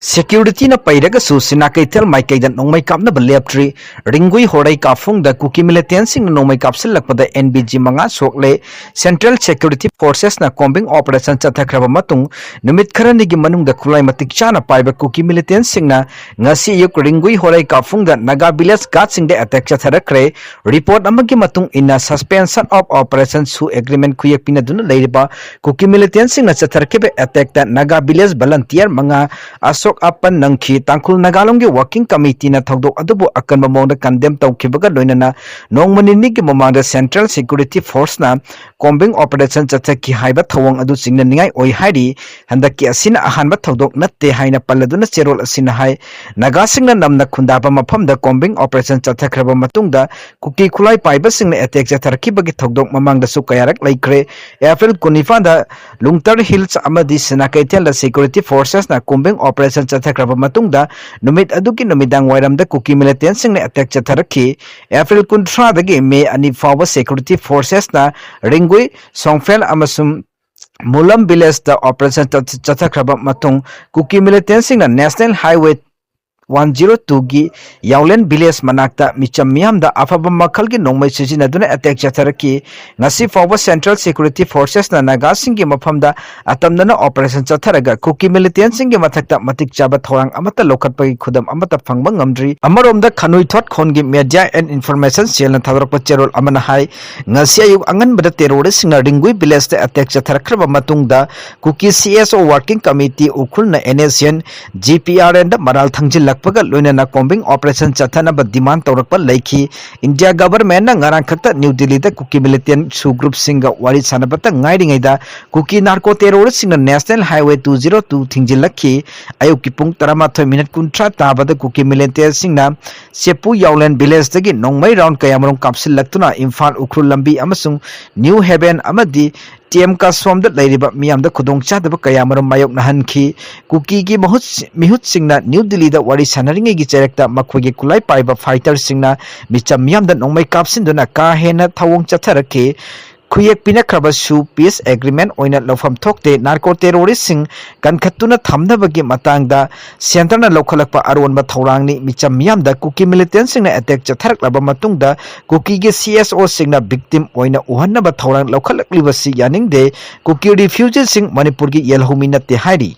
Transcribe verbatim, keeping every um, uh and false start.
Securityꯅ ꯄꯩꯔꯒꯁꯨ ꯁꯤꯅꯥ ꯀꯩꯊꯦꯜ ꯃꯥꯏꯀꯩꯗ ꯅꯣꯡꯃꯩ ꯀꯥꯞꯅꯕ ꯂꯦꯞꯇ꯭ꯔꯤ꯫ ꯔꯤꯡꯒꯨꯏ ꯍꯣꯔꯩ ꯀꯥꯐꯨꯡꯗ ꯀꯨꯀꯤ militantꯁꯤꯡꯅ ꯅꯣꯡꯃꯩ ꯀꯥꯞꯁꯤꯜꯂꯛꯄꯗ N B G ꯃꯉꯥ ꯁꯣꯛꯂꯦ꯫ Central Security Forcesꯅ combing operation ꯆꯠꯊꯈ꯭ꯔꯕ ꯃꯇꯨꯡ ꯅꯨꯃꯤꯠ ꯈꯔꯅꯤꯒꯤ ꯃꯅꯨꯡꯗ ꯈꯨꯠꯂꯥꯏ ꯃꯇꯤꯛ ꯆꯥꯅ ꯄꯥꯏꯕ ꯀꯨꯀꯤ militantꯁꯤꯡꯅ ꯉꯁꯤ ꯑꯌꯨꯛ ꯔꯤꯡꯒꯨꯏ ꯍꯣꯔꯩ ꯀꯥꯐꯨꯡꯗ Naga village guardꯁꯤꯡꯗ attack ꯆꯠꯊꯔꯛꯈ꯭ꯔꯦ꯫ Report ꯑꯃꯒꯤ ꯃꯇꯨꯡ ꯏꯟꯅ, suspension of operation ꯁꯨ agreement ꯈꯨꯌꯦꯛ ꯄꯤꯅꯗꯨꯅ ꯂꯩꯔꯤꯕ ꯀꯨꯀꯤ militantꯁꯤꯡꯅ ꯆꯠꯊꯔꯛꯈꯤꯕ attackꯇ Naga village volunteer ꯃꯉꯥ, ꯑꯁꯣꯛ ꯑꯄꯟ ꯅꯪꯈꯤ꯫ ꯇꯥꯡꯈꯨꯜ ꯅꯥꯒꯥꯂꯣꯡꯒꯤ working committeeꯅ ꯊꯧꯗꯣꯛ ꯑꯗꯨꯕꯨ ꯑꯀꯟꯕ ꯃꯑꯣꯡꯗ condemn ꯇꯧꯈꯤꯕꯒ ꯂꯣꯏꯅꯅ ꯅꯣꯡꯃ ꯅꯤꯅꯤꯒꯤ ꯃꯃꯥꯡꯗ Central Security Forceꯅ combing operation ꯆꯠꯊꯈꯤ ꯍꯥꯏꯕ ꯊꯧꯑꯣꯡ ꯑꯗꯨ ꯆꯤꯡꯅꯅꯤꯡꯉꯥꯏ ꯑꯣꯏ ꯍꯥꯏꯔꯤ꯫ ꯍꯟꯗꯛꯀꯤ ꯑꯁꯤꯅ ꯑꯍꯥꯟꯕ ꯊꯧꯗꯣꯛ ꯅꯠꯇꯦ ꯍꯥꯏꯅ ꯄꯜꯂꯗꯨꯅ ꯆꯦꯔꯣꯜ ꯑꯁꯤꯅ ꯍꯥꯏ, ꯅꯥꯒꯥꯁꯤꯡꯅ ꯅꯝꯅ ꯈꯨꯟꯗꯥꯕ ꯃꯐꯝꯗ combing operation ꯆꯠꯊꯈ꯭ꯔꯕ ꯃꯇꯨꯡꯗ ꯀꯨꯀꯤ ꯈꯨꯠꯂꯥꯏ ꯄꯥꯏꯕꯁꯤꯡꯅ attack ꯆꯠꯊꯔꯛꯈꯤꯕꯒꯤ ꯊꯧꯗꯣꯛ ꯃꯃꯥꯡꯗꯁꯨ ꯀꯌꯥꯔꯛ ꯂꯩꯈ꯭ꯔꯦ꯫ April ꯀꯨꯟꯅꯤꯄꯥꯟꯗ ꯂꯨꯡꯇꯔ Hills ꯑꯃꯗꯤ ꯁꯤꯅꯥ ꯀꯩꯊꯦꯜꯗ Security Forcesꯅ combing operation ꯆꯠꯊꯈ꯭ꯔꯕ ꯃꯇꯨꯡꯗ ꯅꯨꯃꯤꯠ ꯑꯗꯨꯒꯤ ꯅꯨꯃꯤꯗꯥꯡ ꯋꯥꯏꯔꯝꯗ ꯀꯨꯀꯤ militantꯁꯤꯡꯅ attack ꯆꯠꯊꯔꯛꯈꯤ꯫ April ꯀꯨꯟꯊ꯭ꯔꯥꯗꯒꯤ May ꯑꯅꯤ ꯐꯥꯎꯕ Security Forcesꯅ ꯔꯤꯡꯒꯨꯏ, ꯁꯣꯡꯐꯦꯜ ꯑꯃꯁꯨꯡ ꯃꯨꯂꯝ villageꯇ operation ꯆꯠ-, ꯆꯠꯊꯈ꯭ꯔꯕ ꯃꯇꯨꯡ ꯀꯨꯀꯤ militantꯁꯤꯡꯅ National Highway one zero twoꯒꯤ ꯌꯥꯎꯂꯦꯟ village ꯃꯅꯥꯛꯇ ꯃꯤꯆꯝ ꯃꯤꯌꯥꯝꯗ ꯑꯐꯕ ꯃꯈꯜꯒꯤ ꯅꯣꯡꯃꯩ ꯁꯤꯖꯤꯟꯅꯗꯨꯅ attack ꯆꯠꯊꯔꯛꯈꯤ꯫ ꯉꯁꯤ ꯐꯥꯎꯕ Central Security Forcesꯅ ꯅꯥꯒꯥꯁꯤꯡꯒꯤ ꯃꯐꯝꯗ ꯑꯇꯝꯅꯅ operation ꯆꯠꯊꯔꯒ ꯀꯨꯀꯤ militantꯁꯤꯡꯒꯤ ꯃꯊꯛꯇ ꯃꯇꯤꯛ ꯆꯥꯕ ꯊꯧꯔꯥꯡ ꯑꯃꯠꯇ ꯂꯧꯈꯠꯄꯒꯤ ꯈꯨꯗꯝ ꯑꯃꯠꯇ ꯐꯪꯕ ꯉꯝꯗ꯭ꯔꯤ꯫ ꯑꯃꯔꯣꯝꯗ ꯈꯥꯅꯨꯏꯊꯣꯠ ꯈꯣꯟꯒꯤ Media and Information Cellꯅ ꯊꯥꯗꯣꯔꯛꯄ ꯆꯦꯔꯣꯜ ꯑꯃꯅ ꯍꯥꯏ, ꯉꯁꯤ ꯑꯌꯨꯛ ꯑꯉꯟꯕꯗ terroristꯁꯤꯡꯅ ꯔꯤꯡꯒꯨꯏ villageꯇ attack ꯆꯠꯊꯔꯛꯈ꯭ꯔꯕ ꯃꯇꯨꯡꯗ ꯀꯨꯀꯤ C S O Working Committee ꯎꯈ꯭ꯔꯨꯜꯅ N S Cn, G P R Nꯗ ꯃꯔꯥꯜ ꯊꯪꯖꯤꯜꯂꯛꯄꯒ ꯂꯣꯏꯅꯅ combing operation ꯆꯠꯊꯅꯕ demand ꯇꯧꯔꯛꯄ ꯂꯩꯈꯤ꯫ India governmentꯅ ꯉꯔꯥꯡ ꯈꯛꯇ New Delhiꯗ ꯀꯨꯀꯤ militant ꯁꯨ groupꯁꯤꯡꯒ ꯋꯥꯔꯤ ꯁꯥꯟꯅꯕꯇ ꯉꯥꯏꯔꯤꯉꯩꯗ ꯀꯨꯀꯤ narco terroristꯁꯤꯡꯅ National Highway two zero two ꯊꯤꯡꯖꯤꯜꯂꯛꯈꯤ꯫ ꯑꯌꯨꯛꯀꯤ ꯄꯨꯡ ꯇꯔꯥꯃꯥꯊꯣꯏ minute ꯀꯨꯟꯊ꯭ꯔꯥ ꯇꯥꯕꯗ ꯀꯨꯀꯤ militantꯁꯤꯡꯅ ꯆꯦꯄꯨ ꯌꯥꯎꯂꯦꯟ villageꯇꯒꯤ ꯅꯣꯡꯃꯩ round ꯀꯌꯥꯃꯔꯨꯝ ꯀꯥꯞꯁꯤꯜꯂꯛꯇꯨꯅ ꯏꯝꯐꯥꯜ ꯎꯈ꯭ꯔꯨꯜ ꯂꯝꯕꯤ ꯑꯃꯁꯨꯡ New Haven ꯑꯃꯗꯤ T M Kasomꯗ ꯂꯩꯔꯤꯕ ꯃꯤꯌꯥꯝꯗ ꯈꯨꯗꯣꯡꯆꯥꯗꯕ ꯀꯌꯥꯃꯔꯨꯝ ꯃꯥꯌꯣꯛꯅꯍꯟꯈꯤ꯫ ꯀꯨꯀꯤꯒꯤ ꯃꯍꯨꯠ-, ꯃꯤꯍꯨꯠꯁꯤꯡꯅ New Delhiꯗ ꯋꯥꯔꯤ ꯁꯥꯟꯅꯔꯤꯉꯩꯒꯤ ꯆꯩꯔꯛꯇ ꯃꯈꯣꯏꯒꯤ ꯈꯨꯠꯂꯥꯏ ꯄꯥꯏꯕ fighterꯁꯤꯡꯅ ꯃꯤꯆꯝ ꯃꯤꯌꯥꯝꯗ ꯅꯣꯡꯃꯩ ꯀꯥꯞꯁꯤꯟꯗꯨꯅ ꯀꯥ ꯍꯦꯟꯅ ꯊꯧꯑꯣꯡ ꯆꯠꯊꯔꯛꯈꯤ꯫ ꯈꯨꯌꯦꯛ ꯄꯤꯅꯈ꯭ꯔꯕꯁꯨ peace agreement ꯑꯣꯏꯅ ꯂꯧꯐꯝ ꯊꯣꯛꯇꯦ꯫ Narco terroristꯁꯤꯡ ꯀꯟꯈꯠꯇꯨꯅ ꯊꯝꯅꯕꯒꯤ ꯃꯇꯥꯡꯗ centreꯅ ꯂꯧꯈꯠꯂꯛꯄ ꯑꯔꯣꯟꯕ ꯊꯧꯔꯥꯡꯅꯤ꯫ ꯃꯤꯆꯝ ꯃꯤꯌꯥꯝꯗ ꯀꯨꯀꯤ militantꯁꯤꯡꯅ attack ꯆꯠꯊꯔꯛꯂꯕ ꯃꯇꯨꯡꯗ ꯀꯨꯀꯤꯒꯤ CSOꯁꯤꯡꯅ victim ꯑꯣꯏꯅ ꯎꯍꯟꯅꯕ ꯊꯧꯔꯥꯡ ꯂꯧꯈꯠꯂꯛꯂꯤꯕꯁꯤ ꯌꯥꯅꯤꯡꯗꯦ꯫ ꯀꯨꯀꯤ refugeeꯁꯤꯡ ꯃꯅꯤꯄꯨꯔꯒꯤ ꯌꯦꯜꯍꯧꯃꯤ ꯅꯠꯇꯦ ꯍꯥꯏꯔꯤ꯫